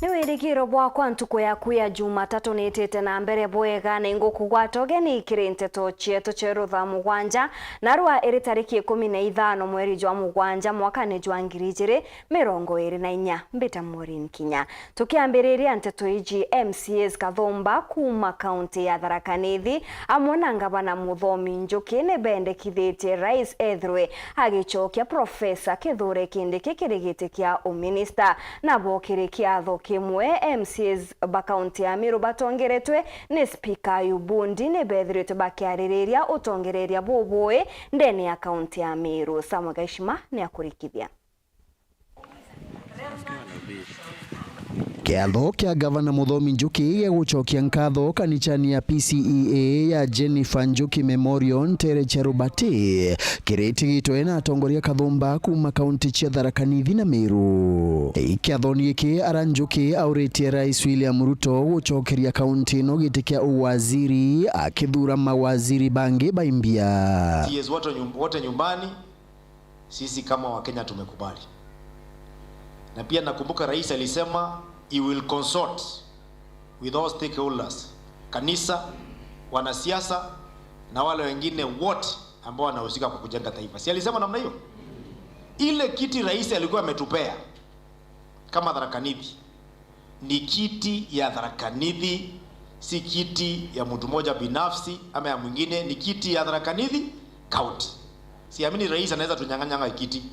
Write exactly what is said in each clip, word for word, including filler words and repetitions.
Ni wirigiro bwakwa ntuku yaku ya Jumatatu niitite na mbere bwega, na ingukugwata ugeni kiri nteto cietu cieru thaa mugwanja, narua iri tariki ikumi na ithano mweri jwa mugwanja mwakani jwa ngiri ijiri mirongo iri na inya. Mbita Maureen Kinya. Tukiambiriria nteto iji, M C As kathumba kuuma kaunti ya Tharaka Nithi amwe na ngavana Muthomi Njuki ni bendekithitie rais ethirwe agicokia Profesa Kithure Kindiki kiri giti kia uminista. Nabo kiri kiatho kimwe, M C As ba kaunti ya Meru batongeretwe ni Spika Ayub Bundi ni beethiritwe bakiaririria utongereria bubui ndene ya kaunti ya Meru. Samuel Gaishima ni akurikithia. Kiatho kia Gavana Muthomi Njuki gia gucokia nkatho kanicani ya P C E A ya Jennifer Njuki Memorial ntere cia Rubati kiritigitwe na atongoria kathumba kuuma kaunti cia Tharaka Nithi na Meru. Kiathoni giki, ara Njuki auritie Rais William Ruto gucokeria kaunti ino giti kia uwaziri, akithuura mawaziri bangi ba imbia. C S wote nyum-, wote nyumbani, sisi kama Wakenya tumekubali. Na pia nakumbuka rais alisema he will consult with all stakeholders, kanisa, wanasiasa na wale wengine wote ambao wanahusika kwa kujenga taifa. Si alisema namna hiyo? Ile kiti rais alikuwa ametupea kama Tharaka Nithi ni kiti ya Tharaka Nithi, si kiti ya mtu mmoja binafsi ama ya mwingine, ni kiti ya Tharaka Nithi County. Siamini rais anaweza tunyang'anyanga kiti.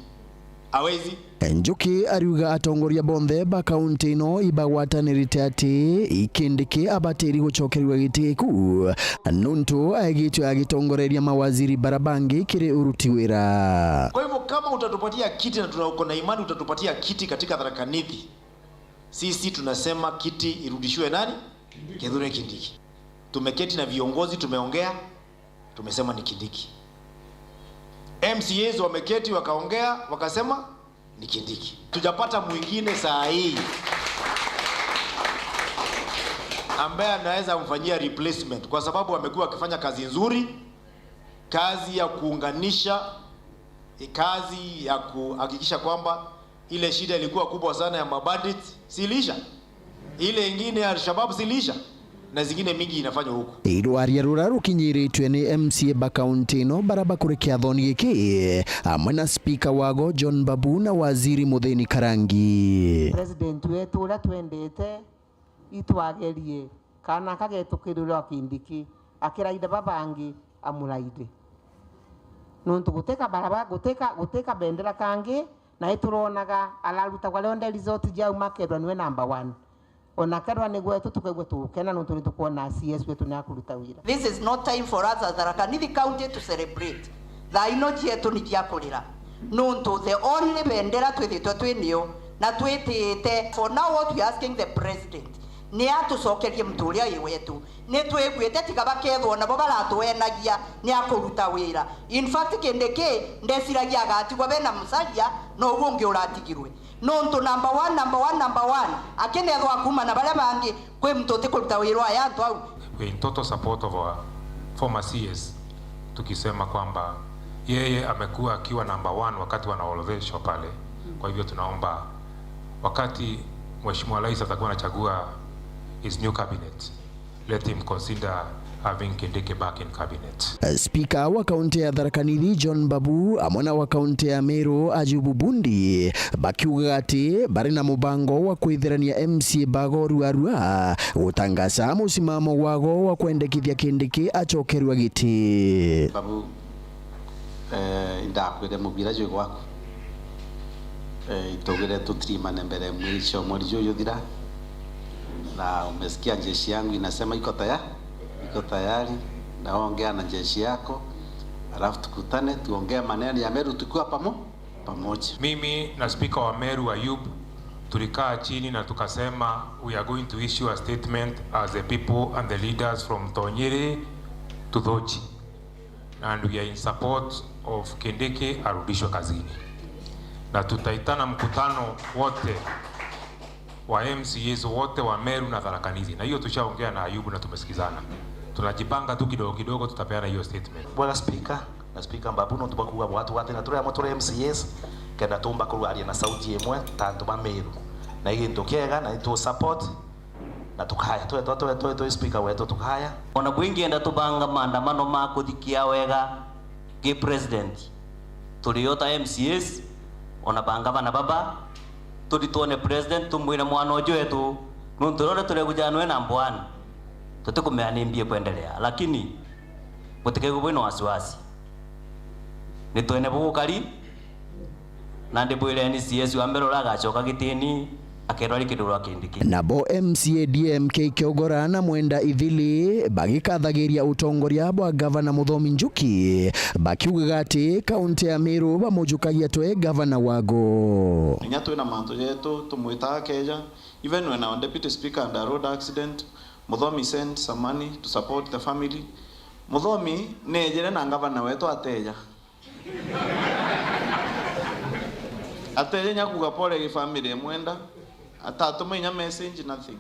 Hawezi. Njuki ariuga atongoria bonthe ba kaunti ino ibagwatanirite ati Kindiki abatiri gucokerua giti giku nuntu aigitwe agitongoreria mawaziri bara bangi kiri uruti wira. Kwa hivyo kama utatupatia kiti na tuna-, uko na imani utatupatia kiti katika Tharaka Nithi, sisi tunasema kiti irudishiwe nani? Kithure Kindiki. Tumeketi na viongozi, tumeongea, tumesema ni Kindiki. M C As wameketi wakaongea, wakasema ni Kindiki. Tujapata mwingine saa hii ambaye anaweza mfanyia replacement kwa sababu amekuwa akifanya kazi nzuri, kazi ya kuunganisha, kazi ya kuhakikisha kwamba ile shida ilikuwa kubwa sana ya mabandits, si iliisha? Ile ingine ya Al-Shabaab, si iliisha? Na zingine mingi inafanywa huko. Irwaria rura rukinyiritwe ni M C A ba kaunti ino bara bakuri kiathoni giki, amwe na spika wago John Babu na waziri Muthini Karangi. President wetu uria twendete, itwagerie kana kagetukirira o Kindiki, akiraitha babangi amuraithe. Nontu gutika baraba-, gutika, gutika bendera kangi, na ituronaga ararutagwa rionthe result jau makethwa niwe number one. Ona kethwa ni gwetu tukaigua tugukena nontu nitukwona C S wetu ni akuruta wira. This is not time for us as Tharaka Nithi County to celebrate. Thaa ino cietu ni cia kurira. Nontu the only bendera twithitwe twi nio na twitiite. For now what we are asking the president ni atucokerie muntu uria wi wetu. Ni twiguite tiga bakethwa nabo baratuenagia ni akuruta wira. In fact, Kindiki ndeciragia agatigwa bena Musalia na uguo ungi uratigirwe. Nontu number one, number one, number one, akinethwa akuuma na baria bangi, kwi muntu utikuruta wira wa antu au. We're in total support of our former C S, tukisema kwamba yeye amekuwa akiwa number one wakati wanaorodheshwa pale. Kwa hivyo tunaomba wakati Mheshimiwa Rais atakuwa anachagua his new cabinet, let him consider having Kindiki back in cabinet. Spika wa kaunti ya Tharaka Nithi John Babu amwe na wa kaunti ya Meru Ayubu Bundi bakiuga ati bari na mubango wa kwithirania M C A bago ruarua gutangaza musimamo wago wa kwendekithia Kindiki acokerua giti. Babu, eh, indakwire mubira jwi gwaku. Eh, itugire tutirimane mbere mwisho mweri juyu juthira, na umesikia jeshi yangu inasema iko taya-, iko tayari, na ongea na jeshi yako, alafu tukutane tuongee maneno ya Meru tukiwa pamo-, pamoja. Mimi na spika wa Meru Ayub tulikaa chini na tukasema we are going to issue a statement as the people and the leaders from Tonyiri to Thochi. And we are in support of Kindiki arudishwe kazini. Na tutaitana mkutano wote wa M C As wote wa Meru na Tharaka Nithi. Na hiyo tushaongea na Ayubu na tumesikizana. Tunajipanga tu kidogo kidogo, tutapeana hiyo statement. Bwana Spika, na Spika Mbabu, nontu bwa kuuga bwatu bwati na turi amwe turi M C As, kenda tumba kurwaria na sauti imwe ta antu ba Meru. Na i gintu kiega, na itu support, na tukaya, twetwa, twetwa, twi speaker wetu tukaya. Ona bwingienda tubanga maandamano ma kuthikia wega ki president, turi o ta M C As, ona ba ngavana baba, turi twone president, tumwire mwana uju wetu, nuntu riria tureguja nwe number one, tutikumenya ni mbi ikwendelea, lakini butikegwe bwina wasiwasi. Ni twene bugukari, na ndibwireni C S wa mbere uria agacoka gitini, akerwa ari Kindurwa Kindiki. Nabo M C A D M K Kiogora na Mwenda Ithili bagikathagiria utongoria bwa Gavana Muthomi Njuki, bakiugaga ati kaunti ya Meru bamujukagia twe gavana wago. Kinya twina mantu jetu, tumwitaga akeja, even when our deputy speaker had a road accident, Muthomi sent some money to support the family. Muthomi neejire na ngavana wetu ateja. Ateje nya kuuga pole gi family emwenda, atatuma inya message, nothing.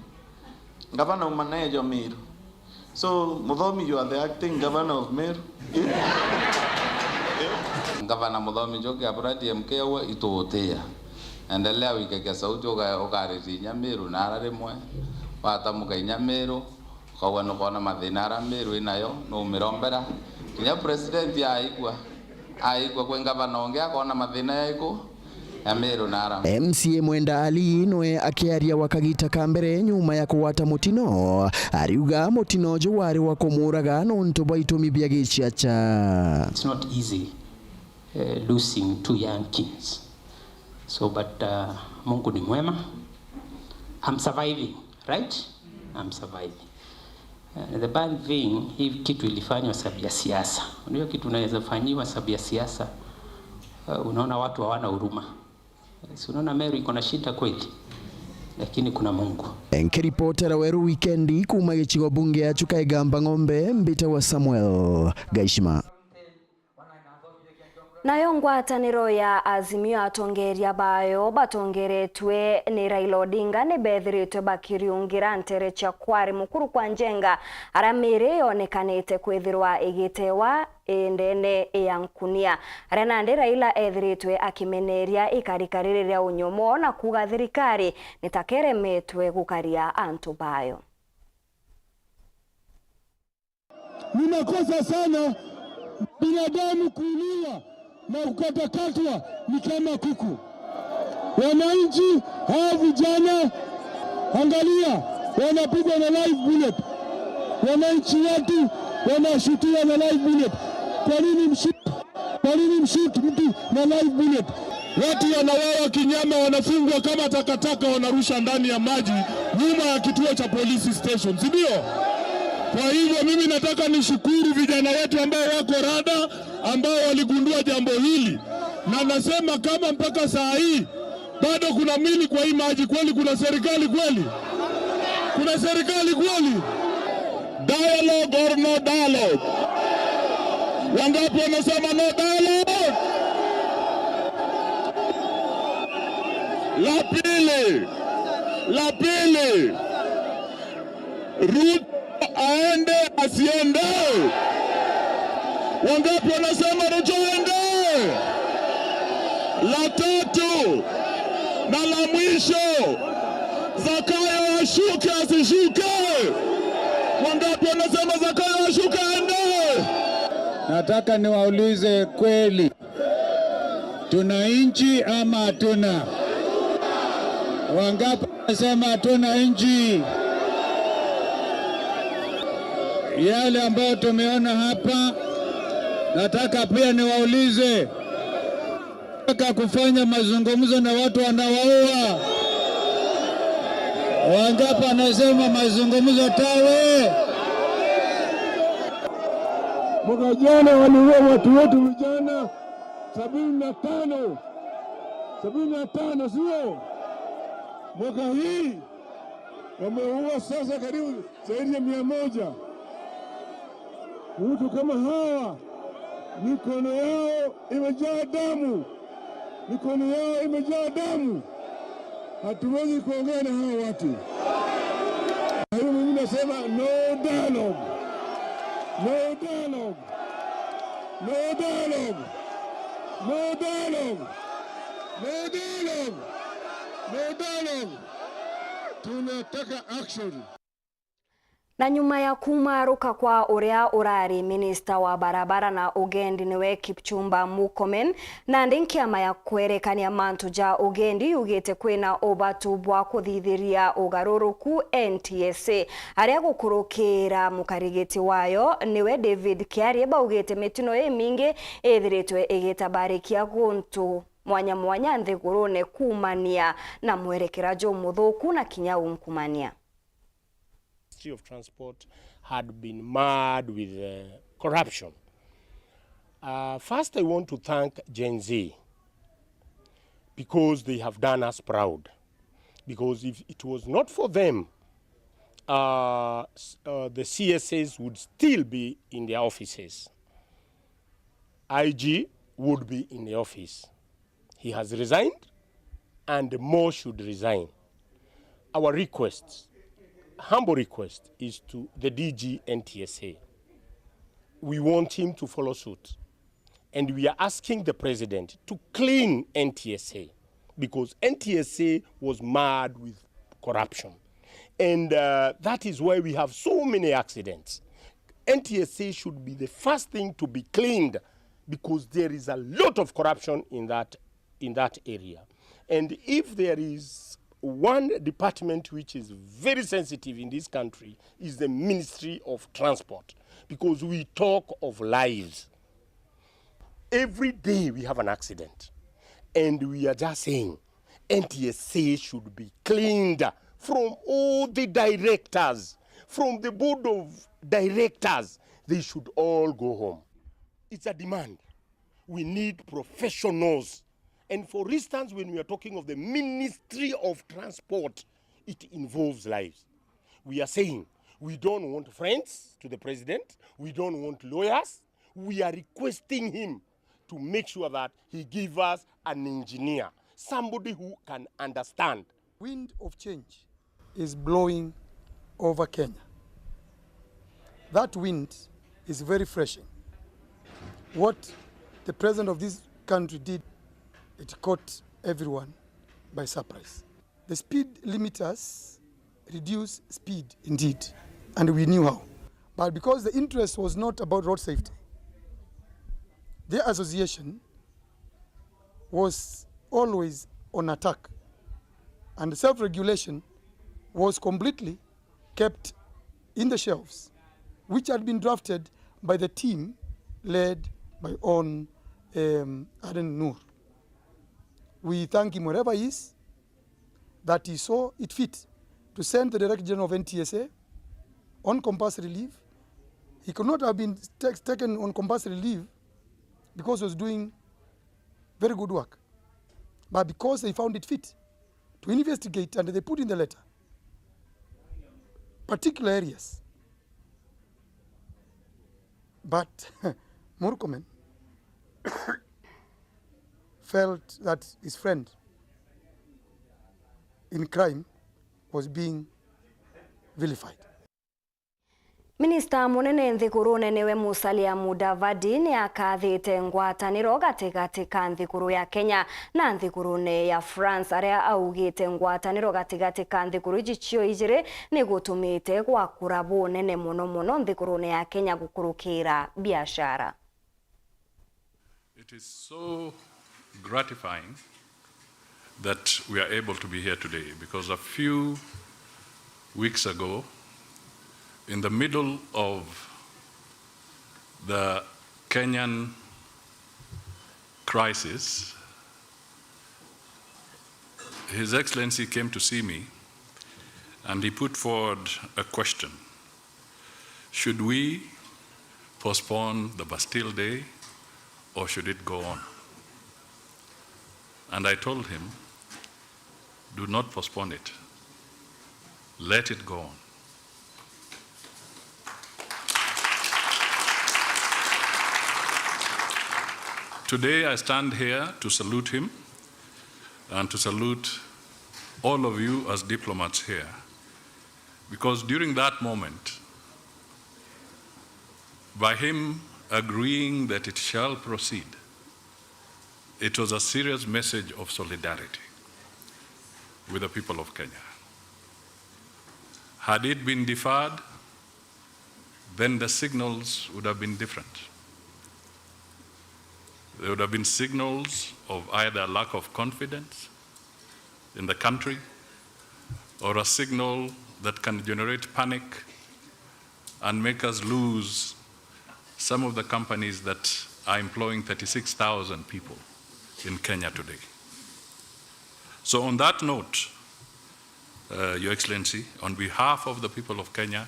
Ngavana uma neejo Meru. So, Muthomi, you are the acting governor of Meru. Ngavana Muthomi Njuki abura D M K uguo ituutia. Endelea wikagia sauti uka-, ukariria inya Meru nara rimwe. Watamuka inya Meru, ukauga nukwona mathina ara Meru inayo, numirombera. Kinya president aigua. Aigua kwi ngavana ungi akona mathina yaiku ya Meru nara. M C A Mwenda Ali nwe akiaria wa kagita ka mbere nyuma ya kugwata mutino, ariuga mutino uju wari wa kumuuraga nontu bwa itumi bia giciaca. It's not easy, uh, losing two young kids. So, but, uh, Mungu ni mwema. I'm surviving, right? I'm surviving. Uh, the bad thing, hii kitu ilifanywa sababu ya siasa. Unajua kitu unaweza fanyiwa sababu ya siasa, uh, unaona watu hawana huruma. Si unaona Meru iko na shida kweli? Lakini kuna Mungu. Nkiripotera Weru Wikendi kuuma gicigo bunge ya Chuka Igamba Ng'ombe, mbitagwa Samuel Gaishima. Nayo ngwataniro ya Azimio, atongeria bayo batongeretue ni Raila Odinga ni bethiritwe bakiriungira ntere cia kwari Mukuru kwa Njenga, aria miiri yonekanite kwithirwa igitewa i ndene ya nkunia, aria nandi Raila ethiritwe akimeneria ikarikari riria unyomo na kuuga thirikari ni ta keremetwe gukaria antu bayo. Ni makosa sana binadamu kuuliwa na kukatakatwa ni kama kuku. Wananchi, hawa vijana, angalia, wanapigwa na live bullet. Wananchi wetu wanashutiwa na live bullet. Kwa nini mshu-, kwa nini mshoot mtu na live bullet? Watu wanauawa kinyama, wanafungwa kama takataka, wanarusha ndani ya maji nyuma ya kituo cha polisi station, si ndio? Kwa hivyo mimi nataka nishukuru vijana wetu ambao wako rada, ambao waligundua jambo hili, na nasema kama mpaka saa hii bado kuna mili kwa hii maji, kweli kuna serikali kweli? Kuna serikali kweli? Dialogue or no dialogue? Wangapi wanasema no dialogue? La pili, la pili, Ruto aende asiende? Wangapi wanasema Ruto aende? La tatu na la mwisho, Zakayo ashuke asishuke? Wangapi wanasema Zakayo ashuke aende? Nataka niwaulize kweli, tuna nchi ama hatuna? Wangapi wanasema hatuna nchi? Yale ambayo tumeona hapa, nataka pia niwaulize, nataka kufanya mazungumzo na watu wanawaua? Wangapi wanasema mazungumzo tawe? Mwaka jana waliua watu wetu vijana sabini na tano. Sabini na tano, sio? Mwaka hii wameua sasa karibu zaidi ya mia moja. Watu kama hawa, mikono yao imejaa damu. Mikono yao imejaa damu. Hatuwezi kuongea na hawa watu. Kwa hiyo mimi nasema no dialogue. No dialogue. No dialogue. No dialogue. No dialogue. No dialogue. Tunataka action. Na nyuma ya kumaruka kwa uria urari minista wa barabara na ugendi niwe Kipchumba Murkomen, nandi nkiama ya kwerekania mantu ja ugendi yugite kwina ubatu bwa kuthithiria ugaruruku N T S A, aria gukurukira mukarigiti wayo niwe David Kiarie baugite mitino imingi ithiritwe igitabarikia guntu mwanya mwanya nthigurune kuumania na mwerekera jumuthuku na kinya unkumania. Ministry of Transport had been marred with uh, corruption. Uh, first, I want to thank Gen Z because they have done us proud. Because if it was not for them, uh, s- uh, the C S As would still be in their offices. I G would be in the office. He has resigned, and more should resign. Our request, humble request, is to the D G N T S A. We want him to follow suit, and we are asking the president to clean N T S A, because N T S A was marred with corruption, and uh, that is why we have so many accidents. N T S A should be the first thing to be cleaned because there is a lot of corruption in that, in that area. And if there is one department which is very sensitive in this country, is the Ministry of Transport, because we talk of lives. Every day we have an accident, and we are just saying N T S A should be cleaned from all the directors, from the board of directors. They should all go home. It's a demand. We need professionals. And for instance, when we are talking of the Ministry of Transport, it involves lives. We are saying we don't want friends to the president, we don't want lawyers, we are requesting him to make sure that he give us an engineer, somebody who can understand. Wind of change is blowing over Kenya. That wind is very refreshing. What the president of this country did, it caught everyone by surprise. The speed limiters reduce speed indeed, and we knew how. But because the interest was not about road safety, the association was always on attack, and self-regulation was completely kept in the shelves, which had been drafted by the team led by Hon um, Aden Noor. We thank him wherever he is, that he saw it fit to send the Director General of N T S A on compulsory leave. He could not have been ta- taken on compulsory leave because he was doing very good work. But because they found it fit to investigate and they put in the letter particular areas. But Murkomen felt that his friend in crime was being vilified. Minista munene nthigurune niwe Musalia Mudavadi ni akathite ngwataniro gatigati ka nthiguru ya Kenya na nthigurune ya France, aria augite ngwataniro gatigati ka nthiguru iji cio ijiri ni gutumite gwakura bunene mono mono nthigurune ya Kenya gukurukira biashara. It is so gratifying that we are able to be here today because a few weeks ago, in the middle of the Kenyan crisis, His Excellency came to see me and he put forward a question. Should we postpone the Bastille Day or should it go on? And I told him, do not postpone it. Let it go on. Today I stand here to salute him and to salute all of you as diplomats here. Because during that moment, by him agreeing that it shall proceed, it was a serious message of solidarity with the people of Kenya. Had it been deferred, then the signals would have been different. There would have been signals of either lack of confidence in the country or a signal that can generate panic and make us lose some of the companies that are employing thirty-six thousand people in Kenya today. So on that note, uh, Your Excellency, on behalf of the people of Kenya,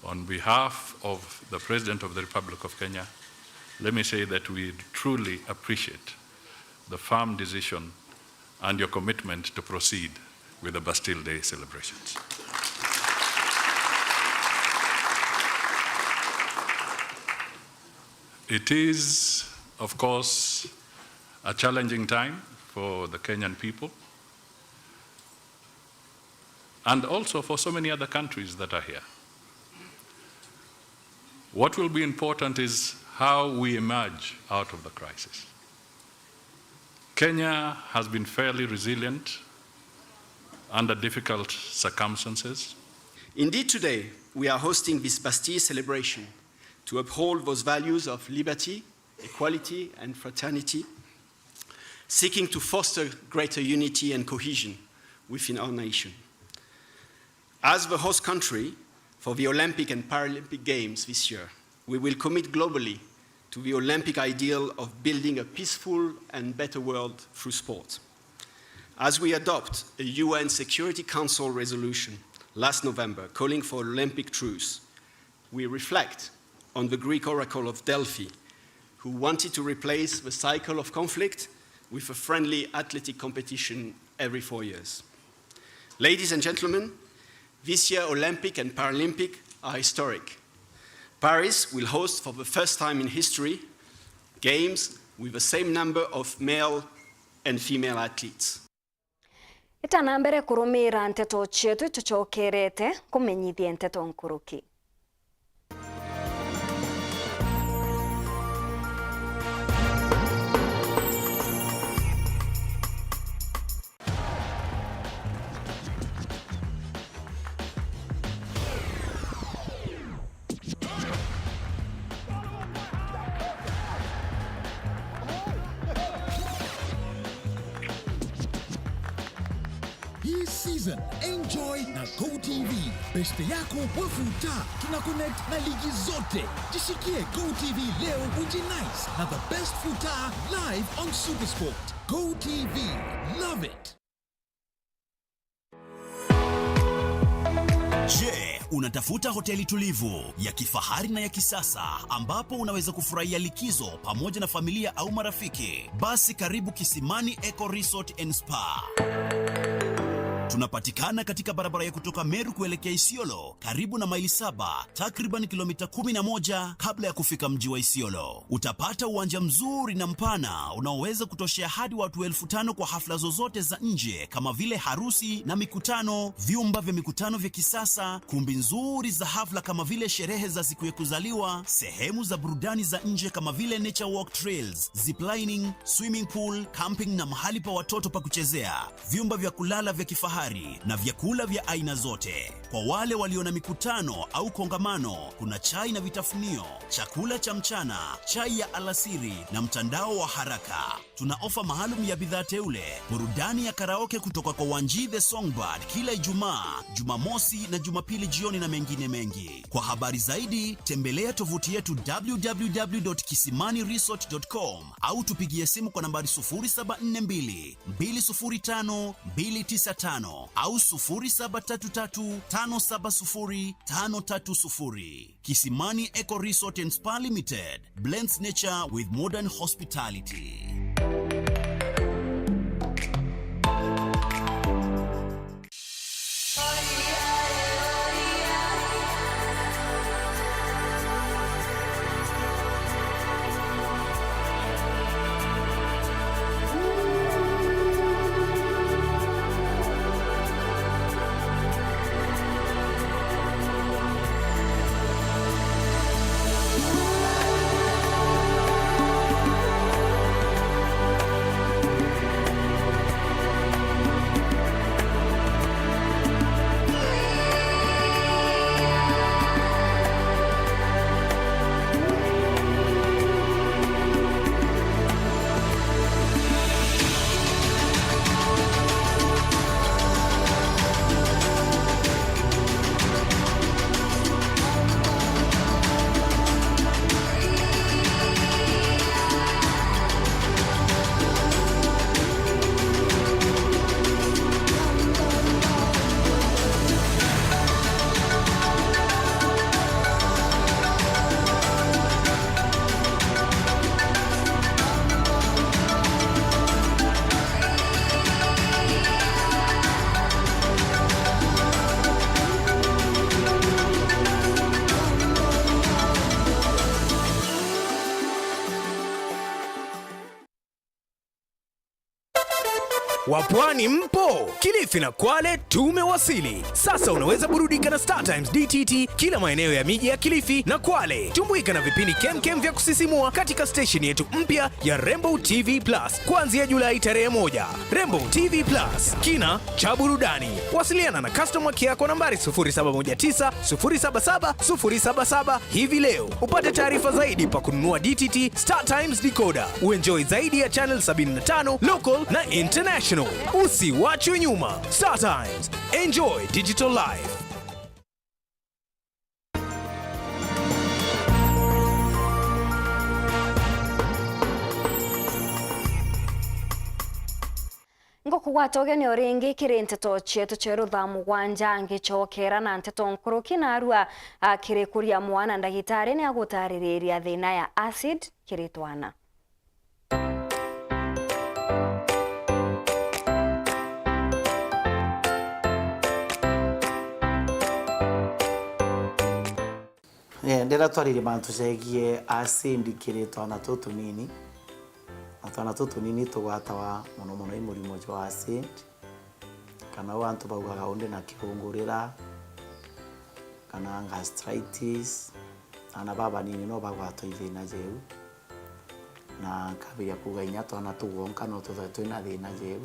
on behalf of the President of the Republic of Kenya, let me say that we truly appreciate the firm decision and your commitment to proceed with the Bastille Day celebrations. It is, of course, a challenging time for the Kenyan people and also for so many other countries that are here. What will be important is how we emerge out of the crisis. Kenya has been fairly resilient under difficult circumstances. Indeed, today we are hosting this Bastille celebration to uphold those values of liberty, equality, and fraternity, seeking to foster greater unity and cohesion within our nation. As the host country for the Olympic and Paralympic Games this year, we will commit globally to the Olympic ideal of building a peaceful and better world through sport. As we adopt a U N Security Council resolution last November calling for Olympic truce, we reflect on the Greek oracle of Delphi, who wanted to replace the cycle of conflict with a friendly athletic competition every four years. Ladies and gentlemen, this year Olympic and Paralympic are historic. Paris will host for the first time in history games with the same number of male and female athletes. Itana mbere kurumiira nteto cietu, tucokerete kumenyithia nteto nkuruki. Hii season, enjoy na Go T V. Beshte yako wefuta, tuna connect na ligi zote. Jishikie Go T V leo, ujinice na the best futa live on Supersport. Go T V, love it. Je, unatafuta hoteli tulivu, ya kifahari na ya kisasa ambapo unaweza kufurahia likizo pamoja na familia au marafiki? Basi karibu Kisimani Eco Resort and Spa. Tunapatikana katika barabara ya kutoka Meru kuelekea Isiolo, karibu na Maili Saba, takriban kilomita kumi na moja kabla ya kufika mji wa Isiolo. Utapata uwanja mzuri na mpana unaoweza kutoshea hadi watu elfu tano kwa hafla zozote za nje kama vile harusi na mikutano, vyumba vya mikutano vya kisasa, kumbi nzuri za hafla kama vile sherehe za siku ya kuzaliwa, sehemu za burudani za nje kama vile nature walk trails, ziplining, swimming pool, camping na mahali pa watoto pa kuchezea, vyumba vya kulala vya kifahari na vyakula vya aina zote. Kwa wale walio na mikutano au kongamano, kuna chai na vitafunio, chakula cha mchana, chai ya alasiri na mtandao wa haraka. Tuna ofa maalum ya bidhaa teule, burudani ya karaoke kutoka kwa Wanji the Songbird kila Ijumaa, Jumamosi na Jumapili jioni na mengine mengi. Kwa habari zaidi, tembelea tovuti yetu w w w dot kisimani resort dot com au tupigie simu kwa nambari sufuri saba nne mbili, mbili sufuri tano, mbili tisa tano au sufuri saba tatu tatu, tano saba sufuri, tano tatu sufuri. Kisimani Eco Resort and Spa Limited blends nature with modern hospitality. Wa Pwani mpo? Kilifi na Kwale tumewasili. Sasa unaweza burudika na Star Times D T T kila maeneo ya miji ya Kilifi na Kwale. Tumbuika na vipindi kemkem vya kusisimua katika station yetu mpya ya Rainbow T V Plus kuanzia Julai tarehe moja. Rainbow T V Plus, kina cha burudani. Wasiliana na customer care kwa nambari sufuri saba moja tisa, sufuri saba saba, sufuri saba saba hivi leo. Upate taarifa zaidi pa kununua D T T Star Times decoder. Uenjoy zaidi ya channel sabini na tano, local na international. Usiwachwe nyuma. Star Times. Enjoy digital life. Ngukugwata ugeni o ringi kiri nteto cietu cieru thaa mugwanja, ngicokera na nteto nkuruki. Narua, a, kiri kuria mwana, ndagitari ni agutaririria thina ya acid kiri twana. Eh, ndenda twaririe mantu jegie acid kiri twana tutunini. Na twana tutunini tugwatawa mono mono i murimo jwa acid, kana u antu baugaga undi na kirungurira, kana gastritis. Aana babanini no bagwatwa i thina jeu, na nkambiria kuuga inya twana tu gwonka no tuthae twina thina jeu.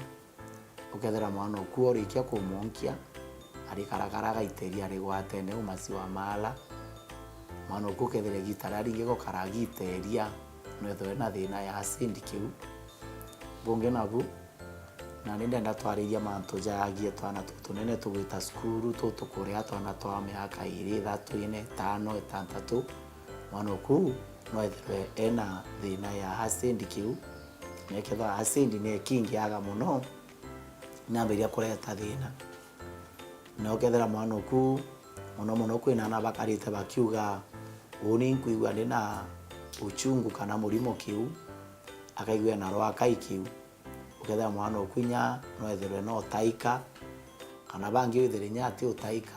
Ukethira mwana uku orikia kumwonkia, arikarakara agaiteria arigwatene u maziwa mala. Mwana uku ukethira igita riria ringi gukara agiteria, no ethirwe na thina ya acid kiu. Bungi nabu, nani ndenda twariria mantu jagie twana tutunene tugwita cukuru, tutukuria twana twa miaka iri, ithatu, ine, itano, itantatu. Mwana uku no ethirwe ena thina ya acid kiu, na ikethirwa acid ni ikingiaga mono, inambiria kureta thina. Na ukethira mwana uku, mono mono kwina aana bakarite bakiuga, "Uuni nkwigua ndi na uchungu kana murimo kiu," akaigua ena rwakai kiu. Ukethira mwana uku inya no ethirwe no utaika, kana bangi withire inya ati utaika.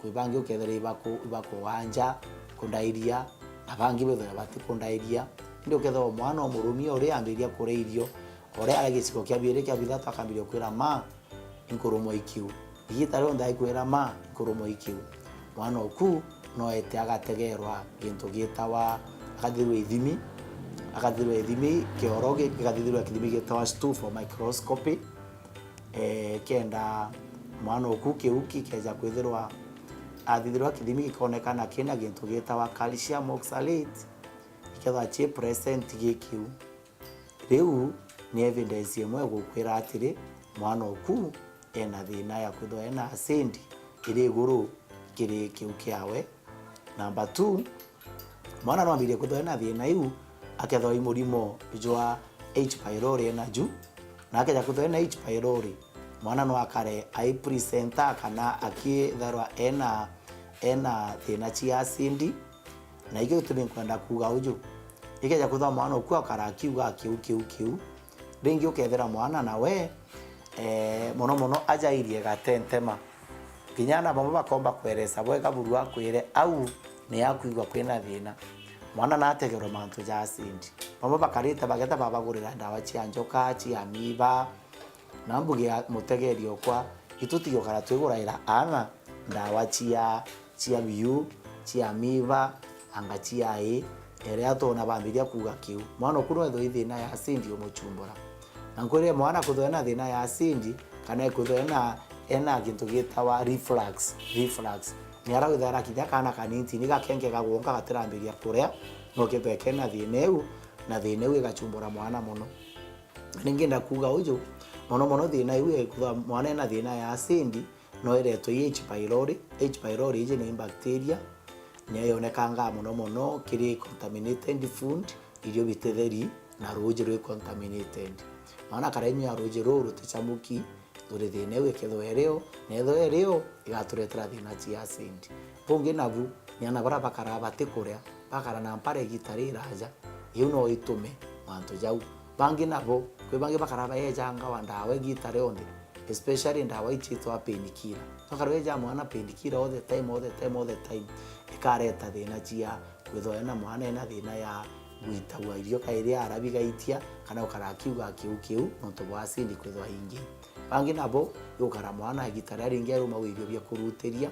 Kwi bangi ukethira ibaku-, ibakuwanja, kundairia, na bangi bethira batikundairia. Indi ukethira o mwana o murumia uria ambiria kuria irio, uria ari gicigo kia biiri kia bithatu akambiria kwira, "Ma, inkurumwa ikiu." Igita rionthe aikwira, "Ma, inkurumwa ikiu." Mwana uku no ete agategerwa gintu gitawa, akathithirwa ithimi, akathithirwa ithimi, kioro gi-, gikathithirwa kithimi gitawa stool for microscopy. Eh, kenda mwana uku kiu kikeja kwithirwa athithirwa kithimi gikonekana kina gintu gitawa calcium oxalate, ikethwa ci present gi kiu. Riu ni evidence imwe igukwira atiri, mwana uku ena thina ya kwithirwa ena acid iri iguru kiri kiu kiawe. Number two, mwana no ambirie kwithirwa ena thina iu akethirwa i murimo jwa H. pylori ena ju, na akeja kwithirwa ena H. pylori, mwana no akare ai presenter kana akitharwa ena, ena thina cia acid. Na ikio gitumi nkwenda kuuga uju. Ikeja kwithirwa mwana uku akara akiuga kiu, kiu, kiu, ringi ukethira mwana nawe, eh, mono mono ajairie gatentema. Kinya aana bamwe bakomba kweresa bwega buru akwire au ni akwigua kwina thina. Mwana nategerwe mantu ja acid. Bamwe bakarite bageta babagurira ndawa cia njoka, cia miiba, na mbuge ya mutegeri okwa, itu tigukara twiguraira aana ndawa cia, cia biu, cia miiba, anga cia ii, eria twona bambiria kuuga kiu. Mwana uku no ethwe i thina ya acid umuchumbura. Na nkwire mwana kwithwa ena thina ya acid, kana ekwithwa ena, ena gintu gitawa reflux, reflux. Ni ara withaira kinya kana kanini ni gakenge gagwonka gatirambiria kuria, no kethwe kena thina iu, na thina iu igachumbura mwana mono. Ni ngenda kuuga uju, mono mono thina iu ya kwithwa mwana ena thina ya acid, no iretwe i H. pylori. H. pylori iji ni bacteria, niyo yonekangaa mono mono kiri contaminated food, irio bititheri, na ruuji rwi contaminated. Mwana akara inyua ruuji ruu rutichamuki, turi thina iu ikethwa irio, na ethwa irio, igaturetera thina cia acid. Bungi nabu, ni aana baria bakaraa batikuria, bakara na mpara igita riraja, iu no itume mantu jau. Bangi nabo, kwi bangi bakaraa baejangawa ndawa igita rionthe, especially ndawa ichitwa painkiller. Bakara beja mwana painkiller all the time, all the time, all the time, ikareta thina cia kwithwa ena mwana ena thina ya gwitagwa irio kairi arabi gaitia, kana ukara akiuga kiu kiu, nontu bwa acid kwithwa ingi. Bangi nabo, igukara mwana igita riria ringi aruma wirio bia kurutiria,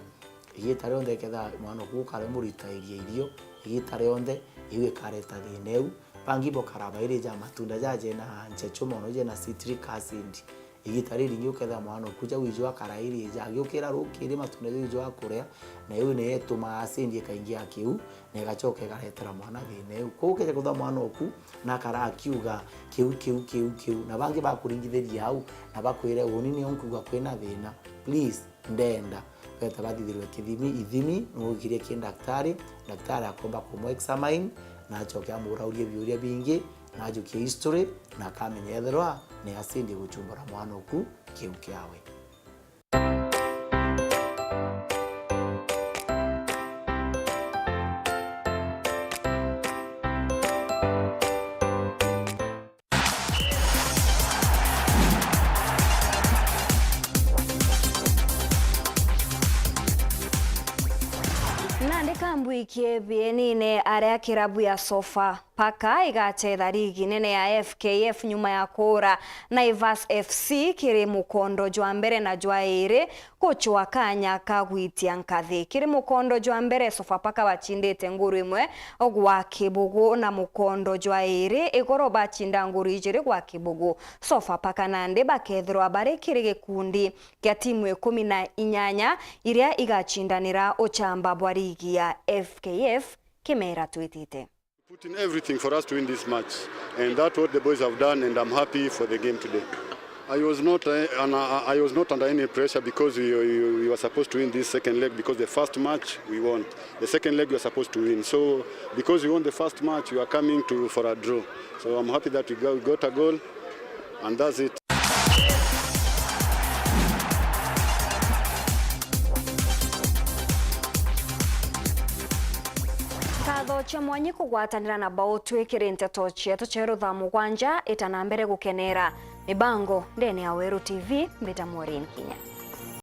igita rionthe ikethira mwana oku ukara umuritagiria irio, igita rionthe iu ikareta thina iu. Bangi bokara bairija matunda jaja jena nchechu mono, jena citric acid. Igita riringi ukethira mwana oku jau ijo akara irija, agiukira rukiri matunda jau ijo akuria, na iu niyo itumaa acid ikaingia kiu, na igacoka igaretera mwana thina iu. Kwou ukeja kwithira mwana oku na akara akiuga, "Kiu, kiu, kiu, kiu," na bangi bakuringithiria au, na bakwire, "Uuni nio nkuuga kwina thina." Please, ndenda wete bathithirwe kithimi, ithimi, nugikirie ki ndaktari, ndaktari akomba kumu examine, na acoke amuraurie biuria bingi, na ajukie history, na akamenya ethirwa ni acid iguchumbura mwana oku kiu kiawe. Nandi kambwikie bienine aria kirabu ya Sofa Paka igachetha ligi nene ya F K F nyuma ya kuura Naivas F C kiri mukondo jwa mbere na jwa iiri gucwa kanya ka gwitia nkathi. Kiri mukondo jwa mbere, Sofapaka bachindite nguru imwe gwa kibugu, na mukondo jwa iiri, Igoro bachinda nguru ijiri gwa kibugu. Sofapaka nandi bakethirwa bari kiri gikundi kia timu ikumi na inyanya iria igachindanira uchamba bwa ligi ya F K F kimera twitite. Put in everything for us to win this match, and that's what the boys have done, and I'm happy for the game today. I was not, uh, an, uh, I was not under any pressure because we, we, we were supposed to win this second leg, because the first match we won, the second leg we were supposed to win. So because we won the first match, we are coming to, for a draw. So I'm happy that we got, we got a goal, and that's it. Nkatho cia mwanyi kugwatanira na Bautwi kiri nteto cietu cia Weru thaa mugwanja. Ita na mbere gukenera mibango ndene ya Weru T V, mbita Maureen Kinya.